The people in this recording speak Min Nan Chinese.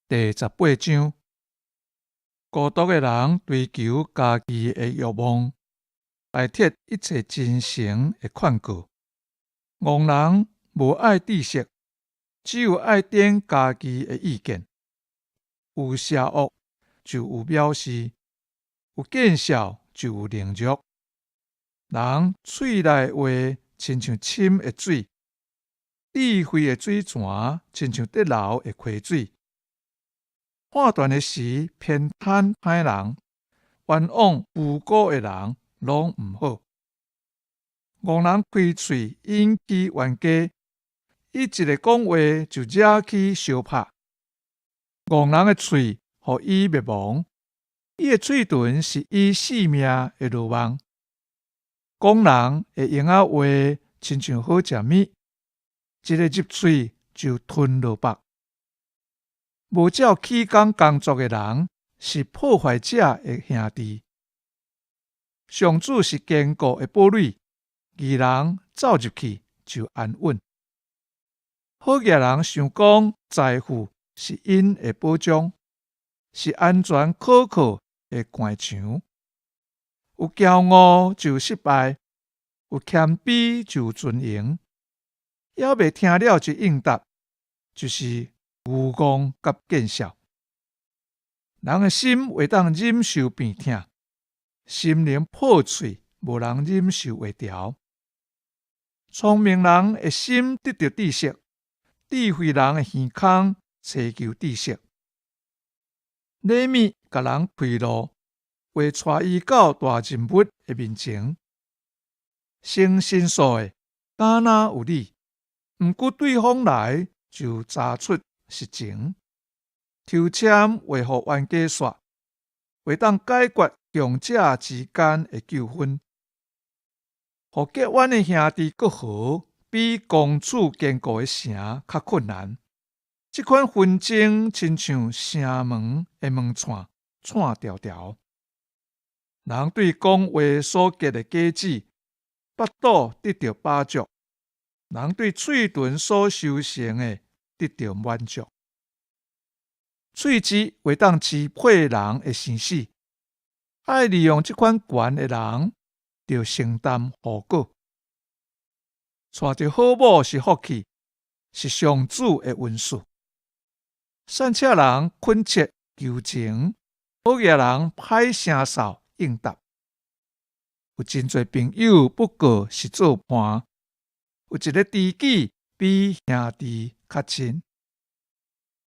第十八章，孤獨的人追求家己的欲望，排斥一切真誠的勸告。戇人無愛知識，只有愛踮家己的意見。有邪惡就有藐視，有見笑就有凌辱。人喙內話親像深的水，智慧的水泉親像得流的溪水。判斷的時偏袒歹人，冤枉無辜的人攏毋好。戇人開喙引起冤家，伊一个講話就惹起相拍。戇人的喙予伊滅亡，伊的喙唇是伊性命的羅網。講人會閒仔話，親像好食物，一个入喙就吞落腹。無照起工工作的人，是破壞者的兄弟。上主是堅固的堡壘，義人走入去就安穩。好額人想講財富是𪜶的保障，是安全可靠的關牆。有驕傲就有失敗，有謙卑就有尊榮。猶未聽了就應答，就是愚戇佮見笑。人的心會當忍受病疼，心靈破碎，無人忍受會著。聰明人的心得著知識，智慧人的耳孔尋求知識。禮物共人開路，會帶伊到大人物的面前。先申訴的，敢若有理，毋過對方來就查出實情。抽籤會予冤家煞，會當解決強者之間的糾紛。予結怨的兄弟閣和，比攻取堅固的城較困難。這款紛爭親像城門的門掣，掣牢牢。人對講話所結的果子，腹肚得著飽足；人對喙唇所修成的，得著滿足。喙舌會當支配人的生死，愛利用這款權的人，著承擔後果。娶著好某是福氣，是上主的恩賜。散赤人懇切求情，好額人歹聲嗽應答。有真濟朋友，不過是做伴；有一个知己，比兄弟較親。